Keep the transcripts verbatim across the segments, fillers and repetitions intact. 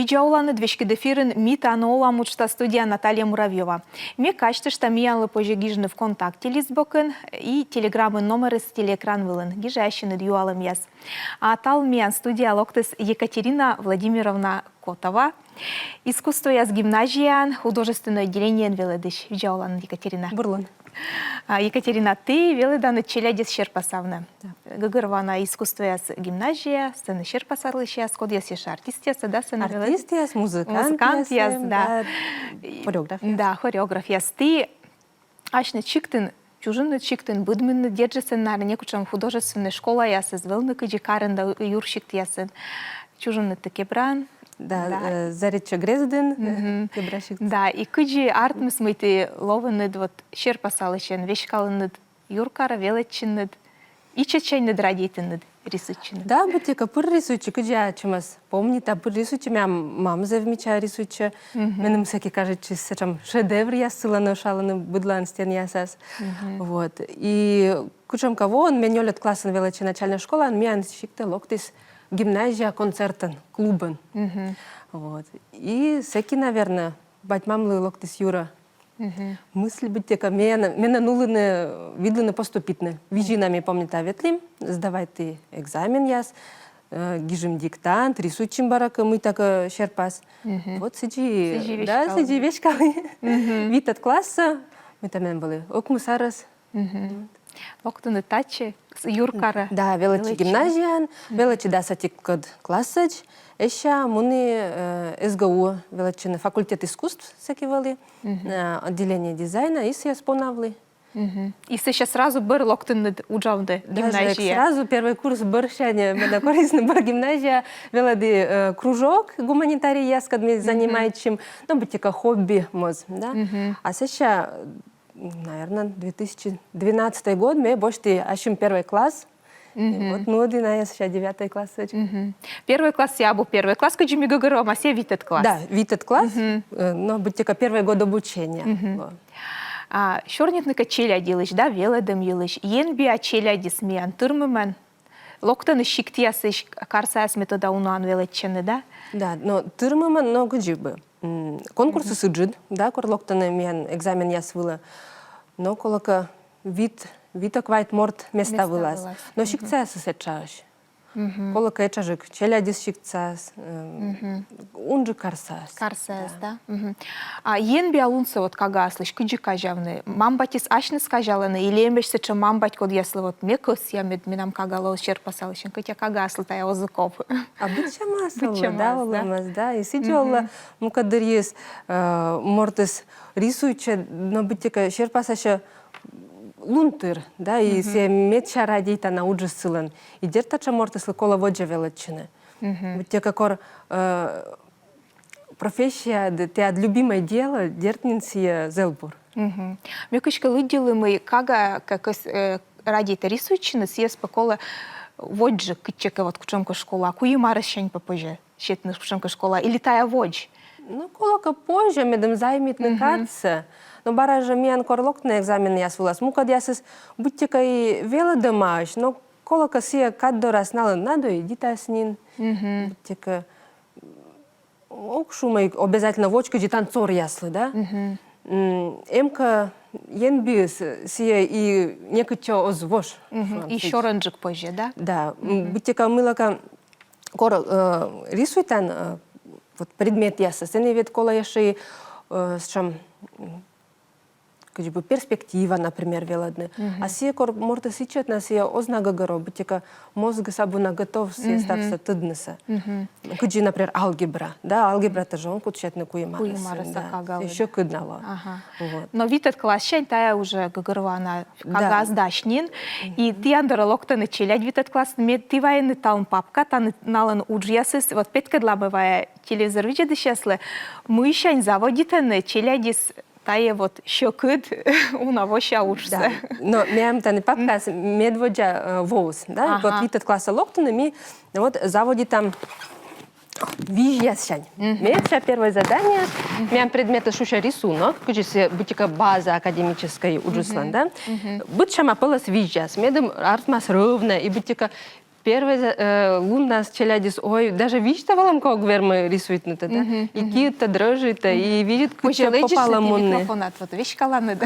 Видза оланныд! Веськыд эфирын «Ми тані олам» уджтас, студияын Наталья Муравьёва. Ме казьтышта, миянлы позьӧ гижны ВКонтакте лист бокын и телеграмын, номерыс телеэкран вылын. Гижӧй ассьыныд юалӧмъяс. А талун миян студияӧ локтіс Екатерина Владимировна Котова, искусствояс гимназияын художественнӧй отделениеӧн велӧдысь. Видза оланныд, Екатерина. Бур лун. А, Екатерина, ті велӧданныд челядьӧс серпасавны. Да. Гӧгӧрвоана, искусствояс гимназия, сэні серпасалысьяс, кодъяс ещӧ артистъяс, да, сэні велӧд-, артистъяс, музыкантъяс, музыкантъяс, да. Да, хореографъяс. Да, хореографъяс. Ті асьныд сиктын, чужинныд сиктын быдминныд, дерт жӧ, сэн, наверно, некутшӧм художественнӧй школаяс эз вӧвны кыдзи карын да юрсиктъясын. Чужинныд ті Кебраын. Да, да. Э, Заречье грездын, э, Кебра сиктын. Да, и кыдзи артмис, мый ті ловинныд вот серпасалысьӧн, веськалінныд юркарӧ, велӧдчинныд, ичӧтсяньныд радейтінныд рисуйтчыны? Да, быттьӧкӧ пыр рисуйтчи, кыдзи ачымӧс помнита, пыр рисуйтчи. Миян мам зэв мича рисуйтчӧ. Меным сэки кажитчис, сэтшӧм шедевръяс сылӧн ӧшалӧны быдлаын стенъясас. Вот. И кутшӧмкӧ воын, ме нёльӧд классын велӧдчи начальнӧй школаын, миян сиктӧ локтіс гимназия концертӧн, клубӧн. Вот. И сэки, наверно, бать-мамлы локтіс юрӧ мысль быттьӧкӧ, менӧ, менӧ нулыны, видлыны поступитны. Визьӧ на, ме помнита, ветлім, сдавайтім экзаменъяс, э, гижим диктант, рисуйтчим, бара кӧ мыйта кӧ серпас. Вот сідзи, сідзи да, веськалі. Сідзи веськалі. Витӧд классӧ, мыйта меным вӧлі, ӧкмыс арӧс. Локтінныд татчӧ, с-, юркарӧ. Да, велӧдчи гимназияын, велӧдчи дас ӧтикӧд классӧдз, эшшӧ муні, э, СГУ велӧдчыны, факультет искусств сэки вӧлі, э, отделение дизайна, и сійӧс понавлі. И сэсся сразу бӧр локтінныд уджавны гимназияӧ? Даже сразу первый курс бӧрсянь менӧ корисны бӧр гимназияӧ, велӧді, э, кружок гуманитарийяскӧд ми занимайтчим, но быттьӧкӧ хобби моз, да. А сэсся, наверно, две тысячи двенадцатый год ме босьті ассьым первый класс. И вот нуӧді найӧс сэсся девятый классӧдз. Первый класс сійӧ абу первый класс, кыдзи ми гӧгӧрвоам, а сійӧ витӧд класс. Да, витӧд класс, э, но быттьӧкӧ первый год обучения. А сёрнитны кӧ челядь йылысь, да, велӧдӧм йылысь, енбиа челядьыс миян тырмымӧн? Локтӧны сиктъясысь, карсаяс, ме тӧда, унаӧн велӧдчӧны, да? Да, но тырмымӧн, но кыдзи бы. М, конкурсыс ыджыд, да, кор локтӧны миян экзаменъяс вылӧ. Но, колӧ кӧ, вит, вит-ӧ квайт морт места вылас. Места вылас. Но сиктсаясыс этшаӧсь. Колӧ кӧ, этшаджык челядьыс сиктсаяс, э, унджык карсаяс. Карсаяс, да? А енбиа лунсӧ вот кагаыслысь кыдзи казявны? Мам-батьыс асьныс казялӧны, или эмӧсь сэтшӧм мам-бать, кодъяслы вот ме кӧсъя, мед менам кага лоӧ серпасалысьӧн, кӧть кагаыслы тайӧ оз и ков? А быдсямаыс, быдсямаыс, да, олӧмас, да. И сідзи олӧ, мукӧд дырйиыс, э, мортыс рисуйтчӧ, но быттьӧкӧ серпасасьӧ лун тыр, да, и сійӧ медся радейтана уджыс сылӧн. И дерт, татшӧм мортыслы колӧ водзӧ велӧдчыны. Быттьӧкӧ кор, э, профессияыд, тіян любимое дело, дерт нин, сійӧ зэв бур. Ме кыськӧ лыддьылі, мый кага кӧ кӧс-, э, радейтӧ рисуйтчыны, сійӧс пӧ колӧ водзджык кытчӧкӧ, вот кутшӧмкӧ школаӧ, куим арӧссянь пӧ позьӧ сетны кутшӧмкӧ школаӧ, или тайӧ водз? Ну, колӧ кӧ, позьӧ, медым займитны кадсӧ. Но бара жӧ миян кор локтӧны экзаменъяс вылас, мукӧдъясыс быттьӧкӧ и велӧдӧмаӧсь, но колӧ кӧ, сійӧ кад дорас налӧн надоедитас нин. Быттьӧкӧ, ог шу, мый обязательно водз кыдзи танцоръяслы, да? М, эм кӧ, енбиыс, сійӧ и некытчӧ оз вош. И сёрӧнджык позьӧ, да? Да. М, быттьӧкӧ мыйлакӧ, кор, э, рисуйтан, э, вот предметъяссӧ, сэні ведь колӧ ещӧ и, э, сэтшӧм, м, кыдз бы перспектива, например, велӧдны. А сійӧ кор мортыс ичӧт на, сійӧ оз на гӧгӧрво, быттьӧкӧ мозгыс абу на готов сійӧ ставсӧ тӧднысӧ. Кыдзи, например, алгебра. Да, алгебратӧ жӧ он кут сетны куим арӧсын. Куим арӧсӧ, да. Кагалыд. Сійӧ сьӧкыд на лоӧ. Ага. Вот. Но витӧд класссянь тайӧ уже гӧгӧрвоана, да, кагаыс дась нин. И тіян дорӧ локтӧны челядь витӧд классын, мед ті вайинныд талун папка, тані налӧн уджъясыс. Вот петкӧдлам вай телевизор видзӧдысьяслы, мыйсянь заводитӧны челядьыс тайӧ вот сьӧкыд уна вося уджсӧ. Да. Но миян тані папкаыс медводдза, э, воыс, да? Ага. Вот витӧд классӧ локтыны, ми вот заводитам визьяссянь. Медся первой задание, миян предметыс шусьӧ рисунок, кыдзи сійӧ быттьӧкӧ база академическӧй уджыслӧн, да? Быдсяма пӧлӧс визьяс, медым артмас рӧвнӧ, и быттьӧкӧ Первый за- э, луннас челядьыс, ой, даже висьтавалӧм кӧ ог вермы рисуйтны, да? И киыд дрӧжитӧ, и видзӧд, кыдзи попала мунны. Микрофонад вот веськаланныд.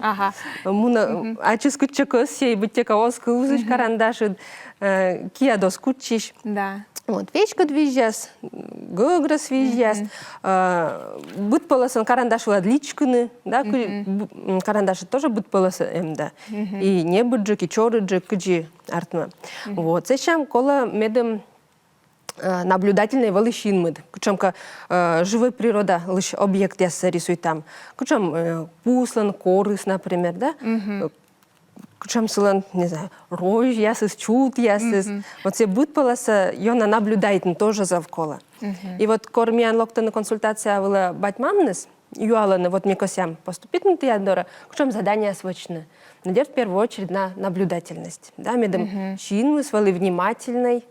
Ага. Муна, ачыс кытчӧ кӧсйӧ, и быттьӧкӧ оз кывзысь карандашыд, э, киад оз кутчысь. Да. Вот, веськыд визяс, гӧгрӧс визяс, э, быд пӧлӧсӧн карандаш вылад личкыны, да, кы- бу- м, карандашыд тоже быд пӧлӧсӧн эм, да. И небыдджык, и чорыдджык, кыдзи артмӧ. Вот, сэтшӧм колӧ медым, э, наблюдательнӧй вӧлі синмыд. Кутшӧмкӧ, э, живӧй природалысь объектъяссӧ рисуйтам. Кутшӧм, э, пуыслӧн корыс, например, да? Э, кутшӧм сылӧн, не знаю, розьясыс, чутъясыс. Вот сійӧ быд пӧлӧсӧ ёна наблюдайтны тоже зэв колӧ. И вот кор миян локтӧны консультация вылӧ бать-мамныс, юалӧны, вот ми кӧсъям поступитны тіян дорӧ, кутшӧм заданиеяс вӧчны. Но дерт, в первую очередь на наблюдательность. Да, медым синмыс вӧлі внимательнӧй,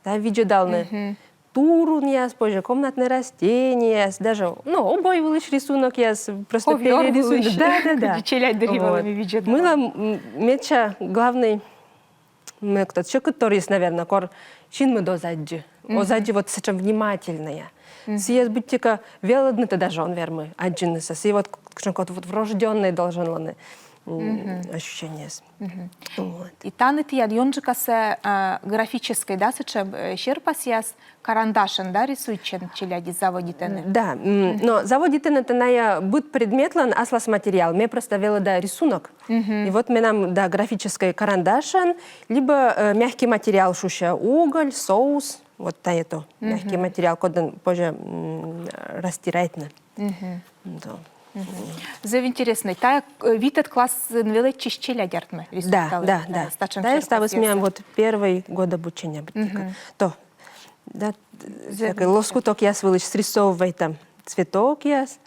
да, видзӧдалны турунъяс, позьӧ комнатнӧй растениеяс, даже, ну, обой вылысь рисунокъяс, просто перерисуйтны. Да, да, да. Челядьдырйи вӧлі видзӧдны. Мыйла, м, медся главнӧй, м, кто, сьӧкыдторйыс, наверно, кор синмыд оз аддзы. Оз аддзы вот сэтшӧм внимательнӧя. Сійӧс быттьӧкӧ велӧднытӧ даже он вермы аддзыны сійӧс. И вот кутшӧмкӧ вот врождённӧй должен лоны, м, ощущениеяс. Вот. И тані тіян ёнджыкасӧ, а, графическӧй, да, сэтшӧм, э, серпасъяс, карандашӧн, да, рисуйтчӧны челядьыс, заводитӧны? Да, м, но заводитӧны тайӧ найӧ быд предметлӧн аслас материал, ме просто велӧда рисунок. И вот менам, да, графическӧй карандашӧн, либӧ, э, мягкий материал шусьӧ, уголь, соус, вот тайӧ то. Мягкий материал, кодӧн позьӧ, м, растирайтны. Да. Зэв интереснӧ. Тайӧ, э, витӧд классын велӧдчысь челядь артмӧ рисуйталӧ? Да, да, да. Тайӧ ставыс миян вот первый год обучения быттьӧкӧ. То. Да, всякӧй лоскутокъяс вылысь срисовывайтам цветокъяс.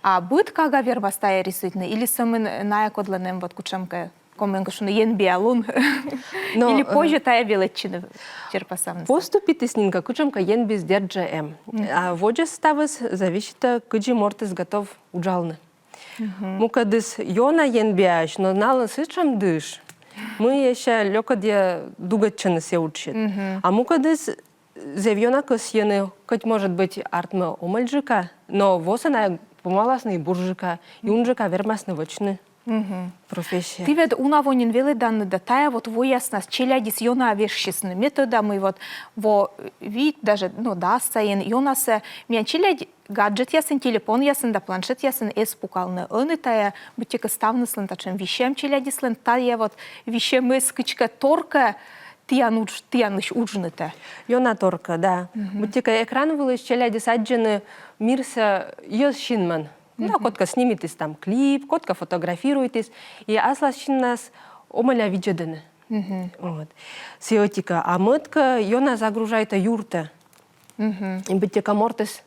А быд кага вермас тайӧ рисуйтны? Или сӧмын найӧ, кодлӧн эм вот кутшӧмкӧ, комиӧн кӧ шуны, енбиа лун? Или, э, позьӧ тайӧ велӧдчыны серпасъяс? Поступитіс нин кӧ, кутшӧмкӧ енбиыс дерт жӧ эм. А водзӧ ставыс зависитӧ, кыдзи мортыс готов уджалны. Мукӧдыс ёна енбиаӧсь, но налӧн сэтшӧм дыш, мый эськӧ лёкӧдъя дугӧдчӧны сійӧ уджсьыд. А мукӧдыс зэв ёна кӧсйӧны, кӧть, может быть, артмӧ омӧльджыка, но восӧ найӧ помаласны и бурджыка, и унджыка вермасны вӧчны профессия. Ті ведь уна во нин велӧданныд да, тайӧ вот вояснас челядьыс ёна вежсисны. Ме тӧда, мый вот во вит, даже, ну, дас сайын ёнасӧ миян челядь гаджетъясын, телефонъясын да планшетъясын эз пукалны. Ӧні тайӧ быттьӧкӧ ставныслӧн татшӧм висьӧм челядьыслӧн, тайӧ вот висьӧмыс кыдзкӧ торкӧ тіян удж-, тіянлысь уджнытӧ. Ёна торкӧ, да. Быттьӧкӧ экран вылысь челядьыс аддзӧны мирсӧ йӧз синмӧн. Да, кодкӧ снимитіс там клип, кодкӧ фотографируйтіс, и аслас синнас омӧля видзӧдӧны. Вот. Сійӧ ӧти-кӧ, а мӧд-кӧ, ёна загружайтӧ юртӧ. И быттьӧкӧ мортыс,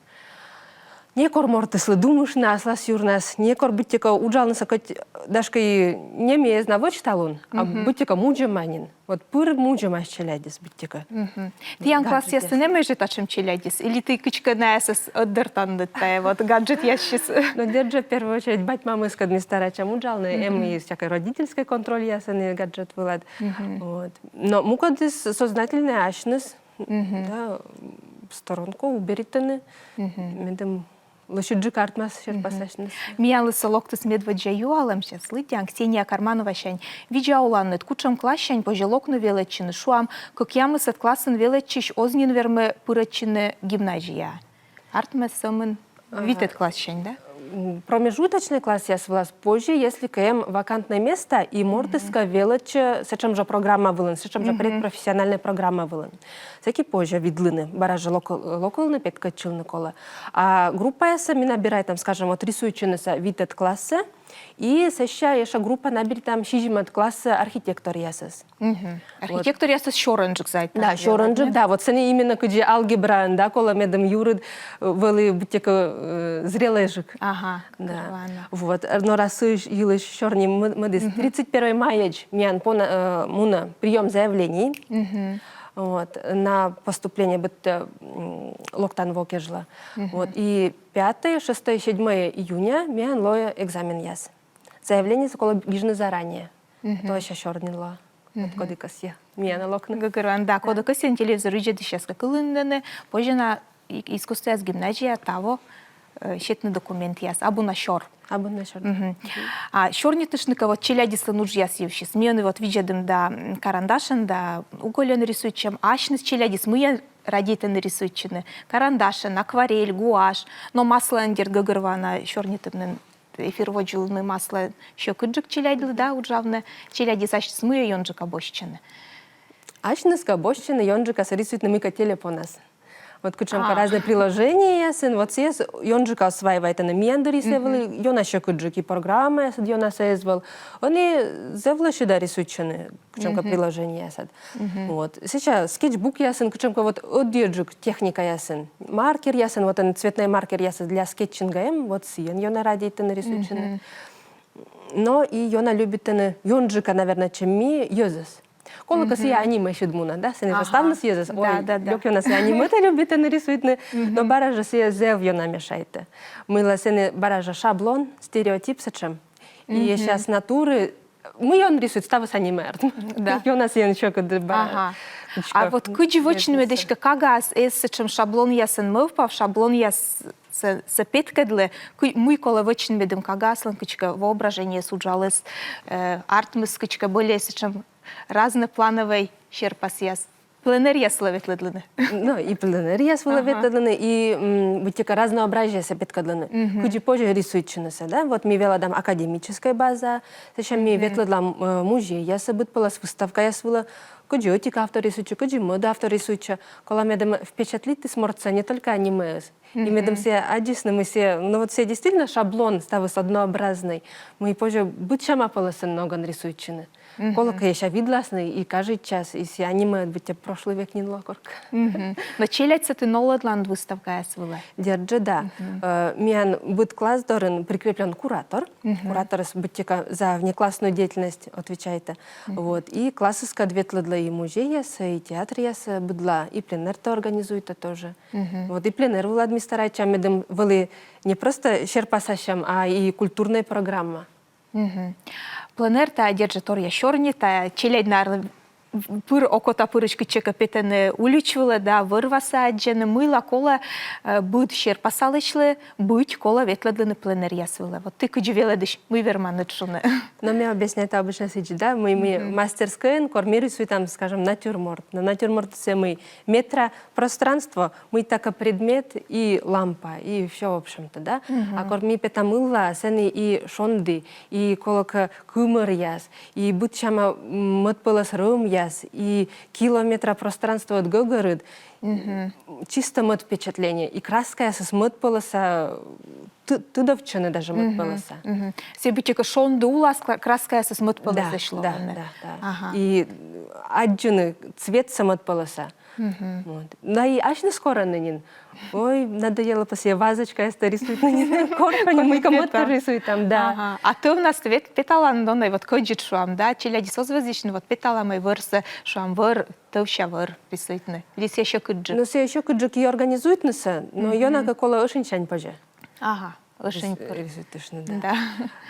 некор мортыслы думыштны аслас юрнас, некор быттьӧкӧ уджалнысӧ кӧть, гашкӧ, и нем эз на вӧч талун, а быттьӧкӧ мудзӧма нин. Вот пыр мудзӧмаӧсь челядьыс быттьӧкӧ. Тіян классъясын эмӧсь жӧ татшӧм челядьыс? Или ті кыдзкӧ найӧс ӧтдортанныд тайӧ вот гаджетъяссьыс? Но дерт жӧ, в первую очередь, бать-мамыскӧд ми старайтчам уджалны, эм и всякӧй родительскӧй контрольясӧн и гаджет вылад. Вот. Но мукӧдыс сознательнӧ асьныс, да, в сторонку уберитӧны, медым лӧсьыдджык артмас серпасасьныс. Миянлы со локтіс медводдза юалӧм, сейчас лыддям Ксения Кармановасянь. Видза оланныд, кутшӧм классянь позьӧ локны велӧдчыны, шуам, кӧкъямысӧд классын велӧдчысь оз нин вермы пырӧдчыны гимназияӧ? Артмӧ сӧмын витӧд классянь, да? М, промежуточнӧй классъяс вылас позьӧ, если кӧ эм вакантнӧй места, и мортыс кӧ велӧдчӧ сэтшӧм жӧ программа вылын, сэтшӧм жӧ предпрофессиональнӧй программа вылын. Сэки позьӧ видлыны, бара жӧ лок-, локтыны, петкӧдчылны колӧ. А группаяссӧ ми набирайтам, скажем, вот рисуйтчынысӧ витӧд классӧ, и сэсся ещӧ группа набиритам сизимӧд классӧ архитекторъясӧс. Вот. Архитекторъясӧс сёрӧнджык, зайта. Да, сёрӧнджык, да. Вот сэні именно кыдзи алгебраын, да, колӧ, медым юрыд, э, вӧлі быттьӧкӧ, э, зрелӧйджык. Ага, да. Вот. Э, но раз сы йылысь сёрни мӧ-, мӧдіс, тридцать первого мая миян пона-, э, мунӧ приём заявлений. Вот, на поступление быттьӧ, м, локтан во кежлӧ. Вот, и пятое, шестое, седьмое июня миян лоӧ экзаменъяс. Заявлениесӧ колӧ гижны заранее. То ещӧ сёрни лоӧ. Вот коді кӧсйӧ миян локны. Гӧгӧрвоана, да, коді кӧсйӧ, телевизор видзӧдысьяскӧд кылыны, позьӧ на и-, искусствояс гимназияӧ таво э, сетны документъяс, абу на сёр. Абу на сёр. А сёрнитыштны кӧ вот челядьыслӧн уджъяс йывсьыс. Ми ӧні вот видзӧдім да, м, карандашӧн да угольӧн рисуйтчӧм, асьныс челядьыс мыйӧн радейтӧны рисуйтчыны? Карандашӧн, акварель, гуашь, но маслаӧн, дерт, гӧгӧрвоана, сёрнитӧны нин, эфир водзын маслаӧн сьӧкыдджык челядьлы да уджавны. Челядьыс асьныс мыйӧ ёнджыка босьтчӧны? Асьныс кӧ босьтчӧны ёнджыкасӧ рисуйтны мыйкӧ телефонас. Вот кутшӧмкӧ разные приложенияясын, вот сійӧс ёнджыка осваивайтӧны. Миян дырйи сійӧ вӧлі ёна сьӧкыдджык, и программаясыд ёнасӧ эз вӧв. Ӧні зэв лӧсьыда рисуйтчӧны кутшӧмкӧ приложенияясад. Вот. Сэсся скетчбукъясын, кутшӧмкӧ вот ӧдйӧджык техникаясын. Маркеръясын, вот ӧні цветнӧй маркеръясыс для скетчинга эм, вот сійӧн ёна радейтӧны рисуйтчыны. Но и ёна любитӧны ёнджыка, наверно, чем ми, йӧзыс. Колӧкӧ, сійӧ анимеысь мунӧ, да? Сэні жӧ ставныс йӧзыс. Ой, да, да, да. Лёк ёна сійӧ анимеӧс любитӧны рисуйтны, но бара жӧ сійӧ зэв ёна мешайтӧ. Мыйла? Сэні бара жӧ шаблон, стереотип сэтшӧм. И сейчас натуры, мый он рисует, ставыс аниме артмӧ. Да. Ёна сійӧн сьӧкыд бара. А вот кыдзи вӧчны, мед эськӧ кагаас эз сэтшӧм шаблонъясӧн мӧвпав, шаблонъяссӧ петкӧдлы, кы-, мый колӧ вӧчны, медым кагааслӧн кыдзкӧ воображениеыс уджаліс, э, артмис кыдзкӧ более сэтшӧм разноплановӧй серпасъяс. Пленэръяс вылӧ ветлӧдлыны. Ну, и пленэръяс вылӧ ветлӧдлыны, и, м, быттьӧкӧ разнообразиесӧ петкӧдлыны. Кыдзи позьӧ рисуйтчыны сійӧ, да? Вот ми велӧдам академическӧй базаӧ, сэсся ми ветлӧдлам, э, музейясӧ, быдпӧлӧс выставкаяс вылӧ, кыдзи ӧтик автор рисуйтчӧ, кыдзи мӧд автор рисуйтчӧ, колӧ, медым впечатлитіс мортсӧ не только анимеыс, и медым сійӧ аддзисны, мый сійӧ, ну вот сійӧ действительно шаблон, ставыс однообразнӧй, мый позьӧ быдсяма пӧлӧсӧн ногӧн рисуйтчыны. Колӧкӧ, ещӧ видласны и кажитчас, и сійӧ анимеыд быттьӧ прошлый век нин лоӧ коркӧ. Но челядьсӧ ті новлӧдланныд выставкаяс вылӧ? Дерт жӧ, да. Э, миян быд класс дорын прикреплён куратор. Кураторыс быттьӧкӧ за внеклассную деятельность отвечайтӧ. Вот. И классыскӧд ветлӧдлӧ и музейясӧ, и театръясӧ, быдла, и пленэртӧ организуйтӧ тоже. Вот. И пленэр вылад ми старайтчам, медым вӧлі не просто серпасасьӧм, а и культурнӧй программа. Пленэр — тайӧ, дерт жӧ, торъя сёрни, тайӧ челядь, наверно, пыр окота пырысь кытчӧкӧ петӧны улич вылӧ да вӧр-васӧ аддзӧны. Мыйла колӧ, э, быд серпасалысьлы быть колӧ ветлӧдлыны пленэръяс вылӧ? Вот ті кыдзи велӧдысь, мый верманныд шуны? Но ме объясняйта обычно сідзи, да, мый ми мастерскӧйын, кор ми рисуйтам, скажем, натюрморт. Но натюрмортыс сійӧ мый: метра пространство, мыйтакӧ предмет и лампа, и всё, в общем-то, да. А кор ми петам ыллаӧ, сэні и шонді, и колӧкӧ кымӧръяс, и быдсяма, м, мӧд пӧлӧс рӧмъяс, и километра пространствоыд гӧгӧрыд, чисто мӧд впечатление, и краскаясыс мӧд пӧлӧса ты-, тыдовтчӧны даже мӧд пӧлӧса. Сійӧ быттьӧкӧ шонді улас кра-, краскаясыс мӧд пӧлӧсӧ. Да, да, да. И аддзыны цветсӧ мӧд пӧлӧса. Вот. Да и асьныс корӧны нин. Ой, надоело пӧ сійӧ вазочкаястӧ рисуйтны нин. Коркӧ нин мыйкӧ мӧдтор рисуйтам, да. А тӧвнас ті вед петаланныд, но вот кӧдзыд, шуам, да, челядьыс оз вӧзйысь, но вот петалам и вӧрсӧ, шуам, вӧр, тӧвся вӧр рисуйтны. Или сійӧ сьӧкыдджык? Ну, сійӧ сьӧкыдджык и организуйтнысӧ, но ёна кӧ колӧ, ӧшиньсянь позьӧ. Ага, ӧшинь пыр. Рисуйтыштны, да. Да.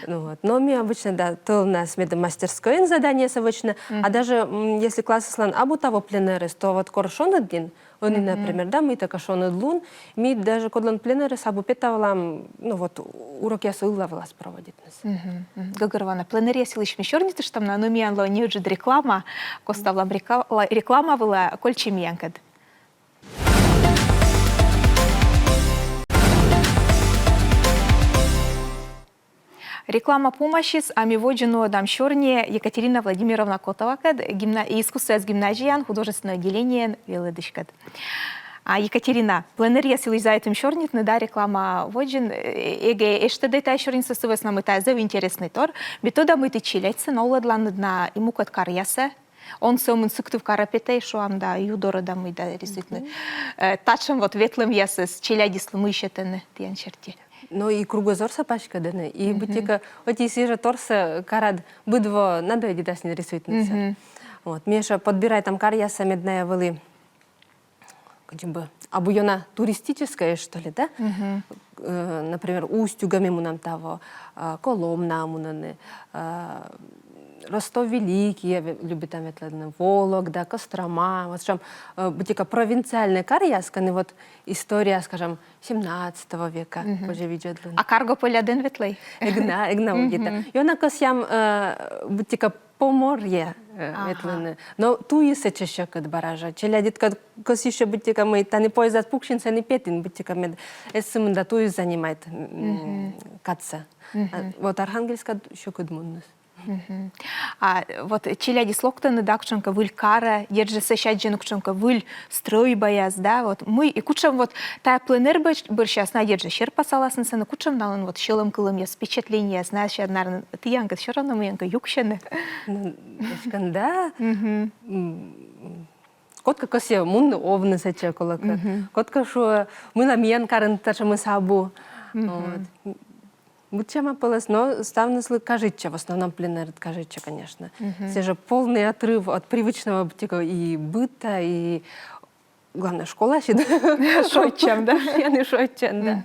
Ну вот. Но ми обычно, да, тӧвнас медым мастерскӧйын заданиесӧ вӧчны, а даже, м, если классыслӧн абу таво пленэрыс, то вот кор шоныд нин, ӧні, например, да, мыйтакӧ шоныд лун, ми даже кодлӧн пленэрыс абу, петавлам, ну вот, урокъяссӧ ылла вылас проводитныс. Гӧгӧрвоана, пленэръяс йылысь ми сёрнитыштам на, но миян лоӧ неыджыд реклама, коставлам рекла-, реклама вылӧ, кольччӧй миянкӧд. Реклама помасис, а ми водзӧ нуӧдам сёрни Екатерина Владимировна Котовакӧд, гимна-, искусствояс гимназияын, художественнӧй отделениеын велӧдыськӧд. А, Екатерина, пленэръяс йылысь заводитім сёрнитны, да, реклама водзын, э, эгӧ эштӧдӧй тайӧ сёрнисӧ сы вӧсна, мый тайӧ зэв интереснӧй тор. Ме тӧда, мый ті челядьсӧ новлӧдланныд на и мукӧд каръясӧ. Он сӧмын Сыктывкарӧ петӧй, шуам, да, ю дорӧ да мый да рисуйтны. Э, татшӧм вот ветлӧмъясыс челядьыслы мый сетӧны тіян серти? Но и кругозорсӧ паськӧдӧны, и быттьӧкӧ ӧти и сійӧ жӧ торсӧ карад, быд во надоедитас нин рисуйтнысӧ. Вот. Ми ещӧ подбирайтам каръяссӧ, мед найӧ вӧлі кыдз бы абу ёна туристическӧй, что ли, да? Э, например, Усть-Угӧ ми мунам таво, а, Коломнаӧ мунӧны, а, Ростов-Великий ве-, любитам ветлыны, Вологда, Кострома, вот сэтшӧм, э, быттьӧкӧ провинциальнӧй каръяс, кӧні вот история, скажем, семнадцатого века, позьӧ видзӧдлыны. А Каргополяд эн ветлӧй? Эг на, эг на удита. Ёна кӧсъям, э, быттьӧкӧ поморье, э, ветлыны. Но туйыс сэтчӧ сьӧкыд бара жӧ. Челядьыдкӧд кӧсйыссьӧ быттьӧкӧ, мый тані поездас пуксин, сэні петін, быттьӧкӧ мед эз сымында туйыс занимайт, м, кадсӧ. А вот Архангельскад сьӧкыд мунныс. А вот челядьыс локтӧны, да, кутшӧмкӧ выль карӧ, дерт жӧ, сэсся аддзӧны кутшӧмкӧ выль стрӧйбаяс, да, вот мый, и кутшӧм вот тайӧ пленэр бӧр-, бӧрсяыс на, дерт жӧ, серпасаласны сэні, кутшӧм налӧн вот сьӧлӧмкылӧмъяс, впечатлениеяс, на, сэсся, наверно, тіянкӧд всё равно мыйӧнкӧ юксьӧны. Ну, эськӧ да. М, кодкӧ кӧсйӧ мунны овны сэтчӧ, колӧкӧ. Кодкӧ шуӧ, мыйла миян карын татшӧмыс абу. Вот. Быдсяма пӧлӧс, но ставныслы кажитчӧ, в основном пленэрыд кажитчӧ, конечно. Сійӧ жӧ полный отрыв от привычного быттьӧкӧ и быта, и, главное, школасьыд. Шойччан, да? Шойччан, да.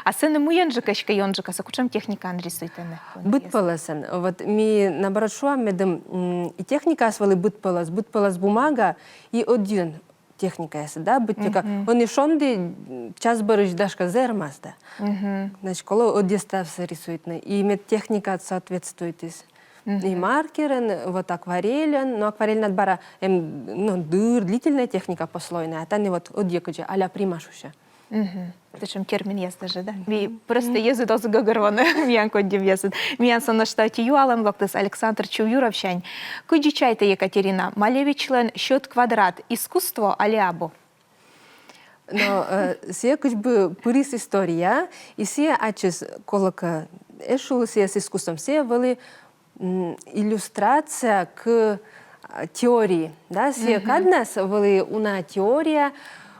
А сэні мыйӧнджык эськӧ ёнджыкасӧ кутшӧм техникаӧн рисуйтӧны? Быдпӧлӧсӧн. Вот ми, наоборот, шуам, медым, м, и техникаыс вӧлі быдпӧлӧс, быдпӧлӧс бумага, и ӧдйӧн техникаясыс, да, быттьӧкӧ. Ӧні шонді, час бӧрысь, гашкӧ, зэрмас да. Значит, колӧ ӧдйӧ ставсӧ рисуйтны. И мед техникаыд соответствуйтіс. И маркерӧн, вот акварельӧн, но акварельнад бара эм, ну, дыр, длительная техника послойная, а тані вот ӧдйӧ кыдзи, а-ля прима шусьӧ. Татшӧм терминъяс даже, да? Ми просто йӧзыд оз гӧгӧрвоны, миян коддзӧмъясыд. Миян со нӧшта ӧти юалӧм локтіс Александр Чувьюровсянь. Кыдзи чайтӧ, Екатерина, Малевичлӧн «Сьӧд квадрат» искусство али абу? Но, э, сійӧ кыдз бы пырис история, и сійӧ ачыс, колӧкӧ, эз шулы сійӧс искусствоӧн, сійӧ вӧлі, м, иллюстрация к, а, теории, да, сійӧ каднас вӧлі уна теория,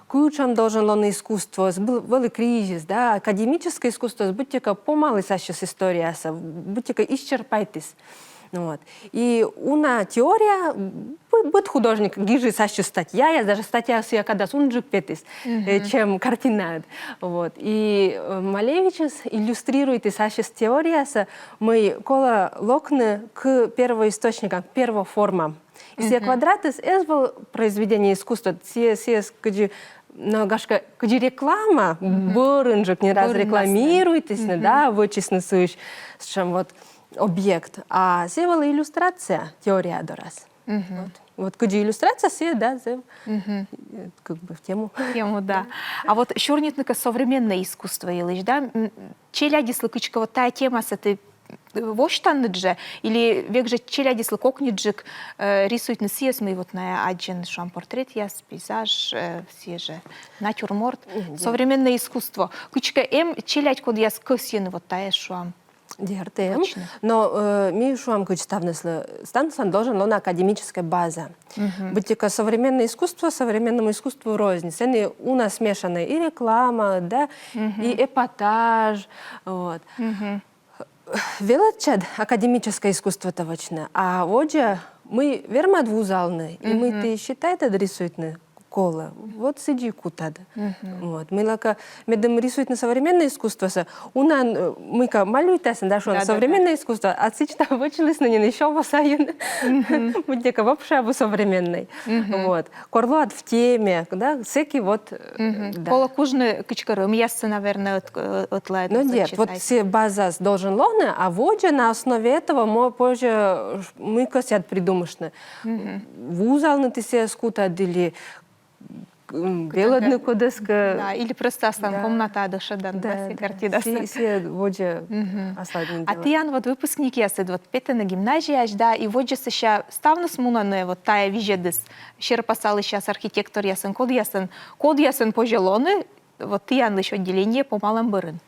кутшӧм должен лоны искусство, вӧлі кризис, да, академическӧй искусство быттьӧкӧ помаліс ассьыс историясӧ, быттьӧкӧ исчерпайтіс. Вот. И уна теория, бы-, быд художник гижис ассьыс статьяяс, даже статья сійӧ кадас унджык петіс, э, чем картинаыд. Вот. И, э, Малевичыс иллюстрируйтіс ассьыс теориясӧ, мый колӧ локны к первоисточникам, к первоформам. И сійӧ квадратыс эз вӧв произведение искусства, сійӧ, сійӧс кыдзи, но, гашкӧ, кыдзи реклама, бӧрынджык не раз рекламируйтісны, да, вӧчисны сыысь, сэтшӧм вот объект. А сійӧ вӧлі иллюстрация теория дорас. Вот. Вот кыдзи иллюстрация сійӧ, да, зэв, э, как бы в тему. В тему, да. А вот сёрнитны кӧ современнӧй искусство йылысь, да, м, челядьыслы кыдзкӧ вот тайӧ темасӧ ті, э, восьтанныд жӧ, или век жӧ челядьыслы кокньыдджык, э, рисуйтны сійӧс, мый вот найӧ аддзӧны, шуам, портретъяс, пейзаж, э, сійӧ жӧ натюрморт, современнӧй искусство. Кыдзкӧ эм челядь, кодъяс кӧсйӧны вот тайӧс, шуам. Дерт эм. Точно. Но, э, ми шуам кыдз ставныслы, ставныслӧн должен лоны академическая база. Быттьӧкӧ современное искусство современному искусству рознь. Сэні уна смешанная и реклама, да, и эпатаж, вот. Велӧдчад академическӧй искусствотӧ вӧчны, а водзӧ мый вермад вузалны, и мый ті считайтад рисуйтны колӧ, вот сідзи кутад. Вот. Мыйлакӧ медым рисуйтны современнӧй искусствосӧ, унаӧн, э, мыйкӧ малюйтасны, да, шуӧны, да, да, современное искусство, а сідз на вӧчлісны нин ещё во сайын. Быттьӧкӧ вообще абу современнӧй. Вот. Кор лоад в теме, да, сэки вот, э, да. Колӧ кужны кыдзкӧ рӧмъяссӧ, наверное, ӧт-, э, ӧтлаӧдны. Ну, нет, вот сійӧ базаыс должен лоны, а водзӧ на основе этого мо-, позьӧ, ш-, мый кӧсъяд придумыштны. Вузалны ті сійӧс кутад или, м, велӧдны кодӧскӧ. Да, или просто аслам комнатаад ӧшӧдан, да, сійӧ картинасӧ. Сійӧ водзӧ аслад нин. А тіян вот выпускникъясыд вот петӧны гимназияысь, да, и водзӧ сэсся ставныс мунӧны вот тайӧ визьӧдыс серпасалысьяс, архитекторъясӧн, кодъясӧн, кодъясӧн позьӧ лоны вот тіянлысь отделение помалӧм бӧрын.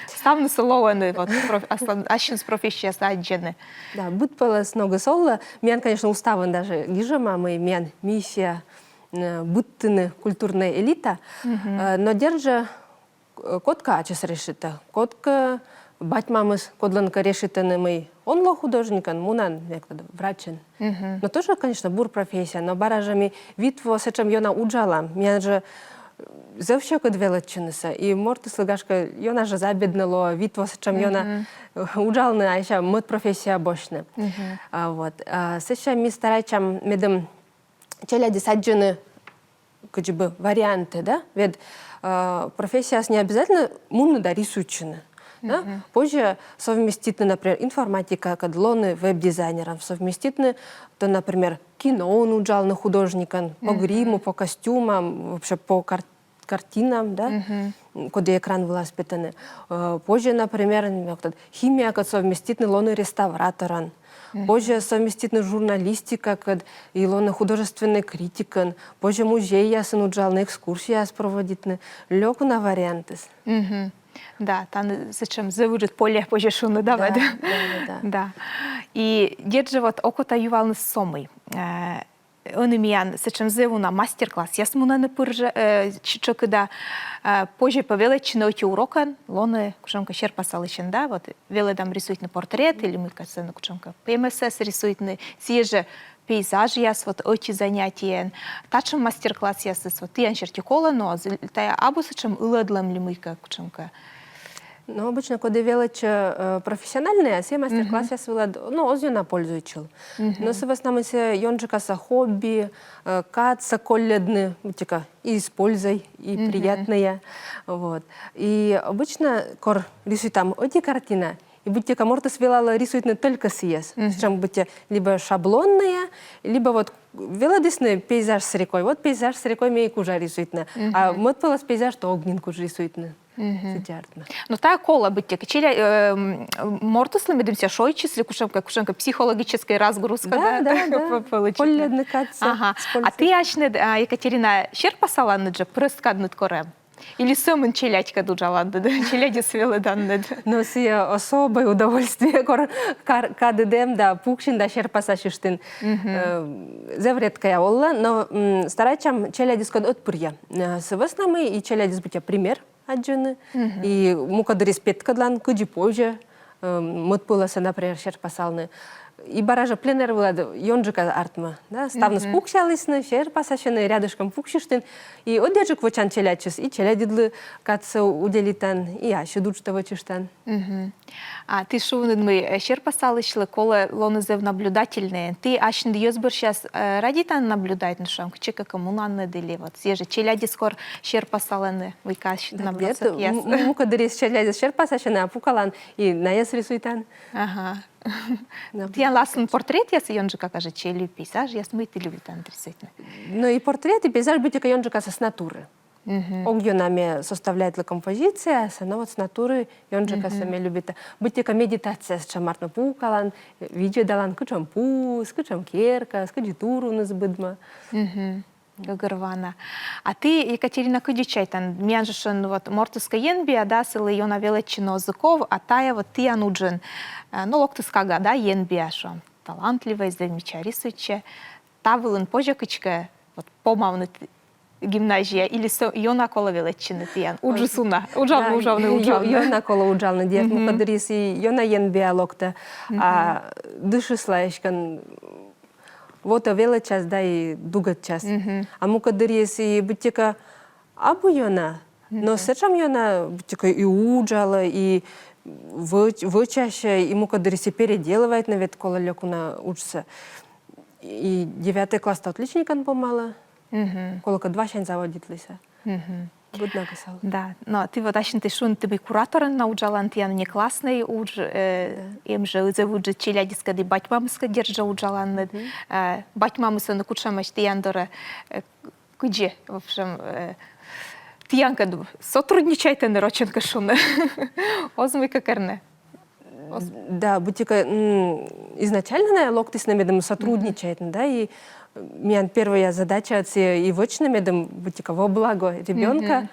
Ставныс лоӧны вот проф-, аслад-, ассьыныс профессиясӧ аддзӧны. Да, быдпӧлӧс ногыс овлӧ. Миян, конечно, уставын даже гижӧма, мый миян миссия, э, быдтыны культурная элита. Э, но дерт жӧ, э, кодкӧ ачыс решитӧ, кодкӧ бать-мамыс кодлӧнкӧ решитӧны, мый он ло художникӧн, мунан, мед врачӧн. Но тоже, конечно, бур профессия, но бара жӧ ми вит во сэтшӧм ёна уджалам. Миян жӧ Зэв сьӧкыд велӧдчынысӧ. И мортыслы, гашкӧ, ёна жӧ забеднӧ лоӧ, вит во сэтшӧм ёна уджалны, а сэсся мӧд профессия босьтны. А, вот. А, сэсся ми старайтчам, медым челядьыс аддзӧны, кыдз бы, вариантъяс, да? Ведь, а, профессияас не обязательно мунны да рисуйтчыны. Да? Позьӧ совместитны, например, информатикакӧд, лоны веб-дизайнерӧн, совместитны, то, например, киноын уджалны художникӧн, по гриму, по костюмам, вообще по кар-, картинам, да? Коді экран вылас петӧны. Э, позьӧ, например, м, как-то химиякӧд совместитны, лоны реставраторӧн. Позьӧ совместитны журналистикакӧд и лоны художественнӧй критикӧн. Позьӧ музейясын уджалны, экскурсияяс проводитны. Лёк уна вариантыс. Да, тані сэтшӧм зэв ыджыд поле, позьӧ шуны, да, да, да, да. И дерт жӧ, вот окота юалны со мый. Э, ӧні миян сэтшӧм зэв уна мастер-классъяс мунӧны пыр жӧ, э, тш-, тшӧкыда, э, позьӧ пӧ велӧдчыны ӧти урокӧн, лоны кутшӧмкӧ серпасалысьӧн, да, вот велӧдам рисуйтны портрет или мыйкӧ сэні кутшӧмкӧ П М С С рисуйтны, сійӧ жӧ пейзажъяс, вот ӧти занятиеӧн. Татшӧм мастер-классъясыс вот тіян серти колӧ, но з-, тайӧ абу сэтшӧм ылӧдлӧм ли мыйкӧ кутшӧмкӧ? Но обычно, коді велӧдчӧ, э, профессиональнӧя, сійӧ мастер-классъяс вылад, но, оз ёна пользуйтчыл. Но сы вӧсна мый сійӧ ёнджыкасӧ хобби, э, кадсӧ колльӧдны, быттьӧкӧ, и с пользой, и приятнӧя. Вот. И обычно, кор рисуйтам ӧти картина, и быттьӧкӧ мортыс велалӧ рисуйтны только сійӧс. Сэтшӧм быттьӧ либӧ шаблоннӧя, либӧ вот велӧдісны пейзаж с рекой, вот пейзаж с рекой ме и кужа рисуйтны. А мӧд пӧлӧс пейзаж то ог нин куж рисуйтны. Сэтшӧм артмӧ. Но тайӧ колӧ быттьӧкӧ. Челя-, э, м, мортыслы, медым сійӧ шойччис ли, кутшӧмкӧ, кутшӧмкӧ психологическӧй разгрузка, да, да, да, да. П-, п-, получит, да. Колльӧдны кадсӧ. Ага. А ті асьныд, а, Екатерина, серпасаланныд жӧ прӧст кадныд корӧм? Или сӧмын челядькӧд уджаланныд, челядьӧс велӧданныд? Но сійӧ особое удовольствие, кор кар-, кадыд эм да, пуксин да серпасасьыштін. Э, зэв редкӧя овлӧ, но, м, старайтчам челядьыскӧд ӧтпырйӧ. Э, сы вӧсна мый и челядьыс быттьӧ пример аддзӧны. И мукӧддырйиыс петкӧдлан, кыдзи позьӧ, э, мӧд пӧлӧсӧ, например, серпасалны. И бара жӧ пленэр вылад ёнджыка артмӧ, да? Ставныс пуксялісны, серпасасьӧны, рядышкӧм пуксьыштін. И ӧдйӧджык вӧчан челядьсьыс, и челядьыдлы кадсӧ уделитан, и асьыд уджтӧ вӧчыштан. А ті шуинныд, мый, э, серпасалысьлы колӧ лоны зэв наблюдательнӧйӧн. Ті асьныд йӧз бӧрсяыс, э, радейтанныд наблюдайтны, шуам, кытчӧкӧ мунанныд или вот сійӧ жӧ челядьыс кор серпасалӧны, мыйкӧ асьныд набросокъяс. М-, мукӧддырйиыс челядьыс серпасасьӧны, а пукалан и найӧс рисуйтан. Ага. Тіян аслынныд портретъяс ёнджыка кажитчӧ, или пейзажъяс, мый ті любитанныд рисуйтны? Но и портрет, и пейзаж быттьӧкӧ ёнджыкасӧ с натуры. Ог ёна ме составляйтлі композицияяссӧ, но вот с натуры ёнджыкасӧ ме любита. Быттьӧкӧ медитация сэтшӧм артмӧ, пукалан, видзӧдалан, кутшӧм пуыс, кутшӧм керкаыс, кыдзи туруныс быдмӧ. Гӧгӧрвоана. А ті, Екатерина, кыдзи чайтан, миян жӧ шуӧны, вот мортыс кӧ енбиа, да, сылы ёна велӧдчыны оз ков, а тайӧ вот тіян уджын, э, но, локтіс кага, да, енбиа, шуам, талантливӧй, зэв мича рисуйтчӧ. Та вылын позьӧ кыдзкӧ вот помавны т-, гимназияӧ, или со-, ёна колӧ велӧдчыны тіян? Уджыс уна. Уджавны, да, уджавны, ё-, уджавны. Ёна колӧ уджавны, дерт, мукӧддырйиыс ёна енбиа локтӧ. А дышыслы эськӧн вот велӧдчас да и дугӧдчас. А мукӧддырйиыс и быттьӧкӧ абу ёна, но сэтшӧм ёна быттьӧкӧ и уджалӧ, и вӧч-, вӧчасьӧ, и мукӧддырйиыс и переделывайтны ведь колӧ лёк уна уджсӧ. И девятӧй класстӧ отличникӧн помалӧ. Колӧкӧ двасянь заводитлысь. Быд ногӧн сӧмын. Да, но ті вот асьныд ті шуинныд, ті мый кураторӧн на уджалан, тіян внекласснӧй удж, э, эм жӧ, зэв ыджыд челядьыскӧд и бать-мамыскӧд, дерт жӧ, уджаланныд. Э, бать-мамыс ӧні кутшӧмӧсь тіян дорӧ, э, кыдзи, в общем, э, тіянкӧд сотрудничайтӧны, рочӧн кӧ шуны? Оз мыйкӧ керны? Да, быттьӧкӧ, м, изначально найӧ локтісны, медым сотрудничайтны, да, и миян первая задача сійӧ и вӧчны, медым быттьӧкӧ во благо ребёнка,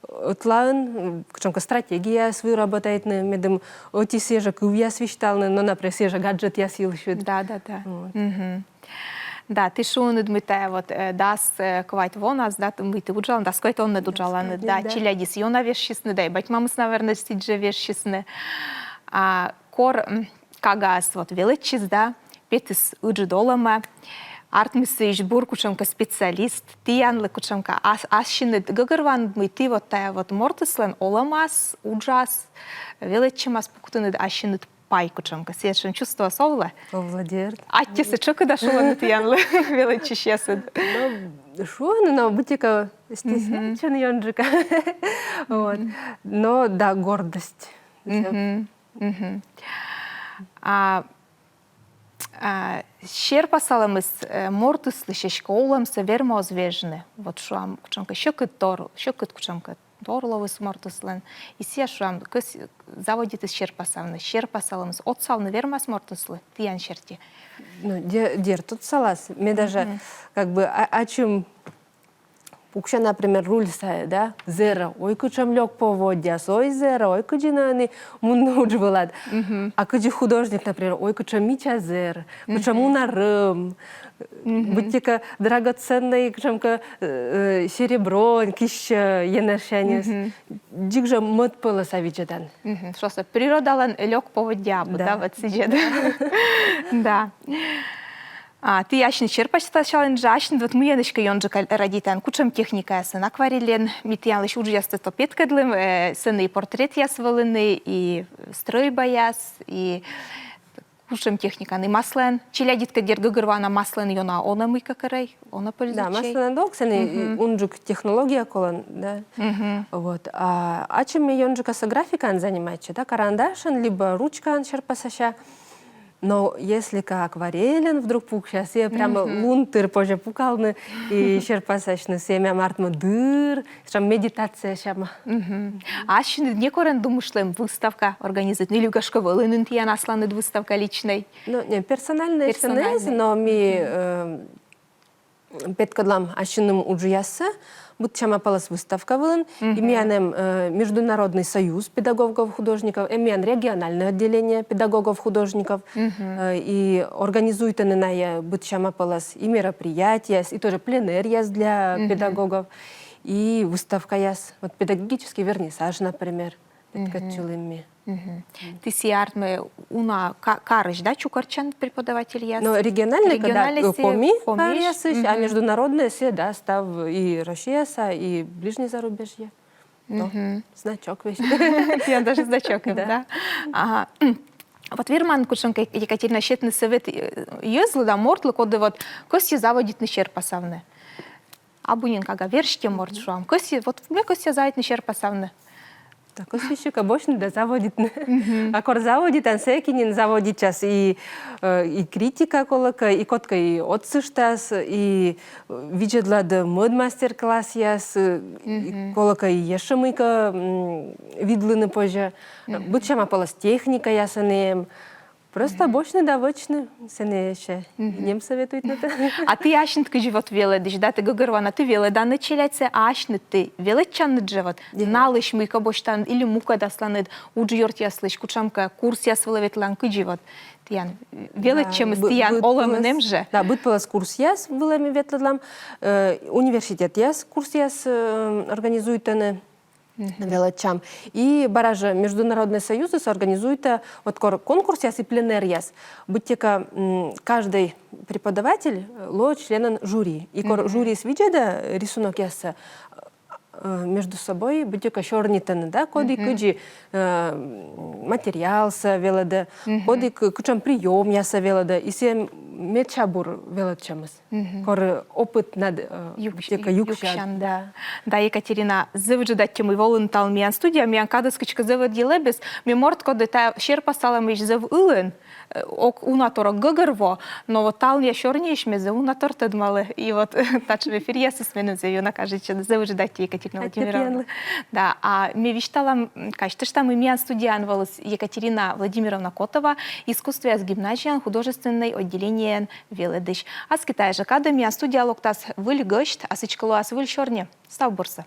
ӧтлаын, м, кутшӧмкӧ стратегияяс выработайтны, медым ӧти сійӧ жӧ кывъяс висьталны, но, например, сійӧ жӧ гаджетъяс йылысь. Да, да, да. Вот. Да, ті шуинныд, мый тайӧ вот, э, дас, э, квайт вонас, да, ті, мый ті уджаланныд, дас квайт во нин уджаланныд, да, да. Челядьыс ёна вежсисны, да, и бать-мамыс, наверно, сідз жӧ вежсисны. А кор, м, кагаыс вот велӧдчис, да, петіс ыджыд олӧмӧ. артмӧ сыысь бур кутшӧмкӧ специалист, тіянлы кутшӧмкӧ ас-, ассьыныд гӧгӧрвоанныд, мый ті вот тайӧ вот мортыслӧн олӧмас, уджас, велӧдчӧмас пуктінныд ассьыныд пай кутшӧмкӧ. Сэтшӧм чувствоыс овлӧ? Овлӧ, дерт. Аттьӧсӧ тшӧкыда шулӧны тіянлы велӧдчысьясыд? Ну, шуӧны, но быттьӧкӧ стесняйтчӧны ёнджыка. Вот. Но да, гордость. Мгм. Мгм. А, а, серпасалӧмыс, э, мортыслысь эськӧ олӧмсӧ вермӧ оз вежны? Вот шуам, кутшӧмкӧ сьӧкыд тор, сьӧкыд кутшӧмкӧ тор лоис мортыслӧн. И сійӧ, шуам, кӧс-, заводитіс серпасавны, серпасалӧмыс отсавны вермас мортыслы, тіян серти? Ну, де-, дерт, отсалас. Ме даже, как бы, а-, ачым пукся, например, руль сайӧ, да, зэрӧ, ой, кутшӧм лёк поводдяс, ой, зэрӧ, ой, кыдзи нӧ ӧні мунны удж вылад. А кыдзи художник, например, ой, кутшӧм мича зэр, кутшӧм уна рӧм, быттьӧкӧ драгоценнӧй, кутшӧмкӧ, э, серебронь киссьӧ енэжсяньыс. Дзик жӧ мӧд пӧлӧса видзӧдан. Мгм. Шуасӧ, природалӧн лёк поводдя абу, да, вот сідзи. Да. А ті асьныд серпасаланныд жӧ, асьныд вот мыйӧн эськӧ ёнджыка радейтан, кутшӧм техникаясӧн, акварельӧн, ми тіянлысь уджъястӧ то петкӧдлім, э, сэні и портретъяс вӧліны, и стрӧйбаяс, и кутшӧм техникаӧн, и маслоӧн. Челядьыдкӧд, дерт, гӧгӧрвоана, маслоӧн ёна онӧ мыйкӧ кӧрӧй, онӧ пользуйтчӧй. Да, маслоӧн ӧд ог, сэні унджык технология колӧ, да. Вот. А ачым ме ёнджыкасӧ графикаӧн занимайтчи, да, карандашӧн, либӧ ручкаӧн серпасася. Но если кӧ акварельӧн вдруг пукся, сійӧ прямо лун тыр позьӧ пукалны и серпасасьны, сійӧ мем артмӧ дыр, сэтшӧм медитация сяма. Мгм. А ассьыныд некор эн думыштлӧй выставка организуйтны, или гашкӧ вӧліны тіян асланыд выставка личнӧй? Ну, не, персональнӧй эськӧ эз, но ми, э, петкӧдлам ассьыным уджъяссӧ, быдсяма пӧлӧс выставка вылын, и миян эм, э, Международный союз педагогов-художников, эм миян региональное отделение педагогов-художников, э, и организуйтӧны найӧ быдсяма пӧлӧс и мероприятиеяс, и тоже пленэръяс для педагогов, и выставкаяс, вот педагогический вернисаж, например, петкӧдчылім ми. Мгм. Ті сійӧ артмӧ уна ка-, карысь, да, чукӧртчанныд преподавательяс? Но региональнӧй, когда, э, коми каръясысь, а международнӧй сійӧ, да, став и Россияса, и ближней зарубежья. Мгм. Значок весь. Тіян даже значок эм, да? Ага. Вот верман кутшӧмкӧ, Екатерина, сетны сӧвет, э, йӧзлы да мортлы, коді вот кӧсйӧ заводитны серпасавны. Абу нин кага верстьӧ морт, шуам. Кӧсйӧ, вот ме кӧсъя заводитны серпасавны. Да, кӧсйыссьӧ кӧ босьтны да заводитны. А кор заводитан, сэки нин заводитчас и, э, и критика, колӧкӧ, и кодкӧ и отсыштас, и, э, видзӧдлад мӧд мастер-классъяс, э, и колӧкӧ и ещӧ мыйкӧ, м, видлыны позьӧ. Быдсяма пӧлӧс техникаяс эм. Просто босьтны да вӧчны, сэні ещӧ нем советуйтны. А ті асьныд кыдзи вот велӧдысь, да, ті гӧгӧрвоана, ті велӧданныд челядьсӧ, а асьныд ті велӧдчанныд жӧ вот, налысь мыйкӧ босьтанныд или мукӧд асланыд уджъёртъяслысь кутшӧмкӧ курсъяс вылӧ ветлан, кыдзи вот тіян велӧдчӧмыс, тіян олӧмын эм жӧ? Да, быд пӧлӧс курсъяс вылӧ ми ветлӧдлам, э, университетъяс курсъяс, э, организуйтӧны. Велӧдчам. И бара жӧ Международнӧй союзыс организуйтӧ, вот кор конкурсъяс и пленэръяс, быттьӧкӧ, м, каждый преподаватель, э, лоӧ членӧн жюри. И кор жюриыс видзӧдӧ рисунокъяссӧ, э, между собой быттьӧкӧ сёрнитӧны, да, коді кыдзи, э, материалсӧ велӧдӧ, коді кы-, кутшӧм приёмъяссӧ велӧдӧ, и сійӧ медся бур велӧдчӧмыс. Кор опытнад, э, юксян, да. Да, Екатерина, зэв ыджыд аттьӧ, мый волін талун миян студияӧ, миян кадыс кыдзкӧ зэв ӧдйӧ лэбис, ме морт, коді тайӧ серпасалӧмысь зэв ылын, э, ог уна тор ог гӧгӧрво, но вот талунъя сёрниысь ме зэв уна тор тӧдмалі. И вот татшӧм эфиръясыс меным зэв ёна кажитчӧны, зэв ыджыд аттьӧ, Екатерина Владимировна. Да, а ме висьтала, м, казьтышта, мый миян студияын вӧлі Екатерина Владимировна Котова, искусствояс гимназияын художественнӧй отделениеӧн велӧдысь. Аски тайӧ жӧ кадӧ миян студияӧ локтас выль гӧсьт, а сідзкӧ лоас выль сёрни. Став бурсӧ.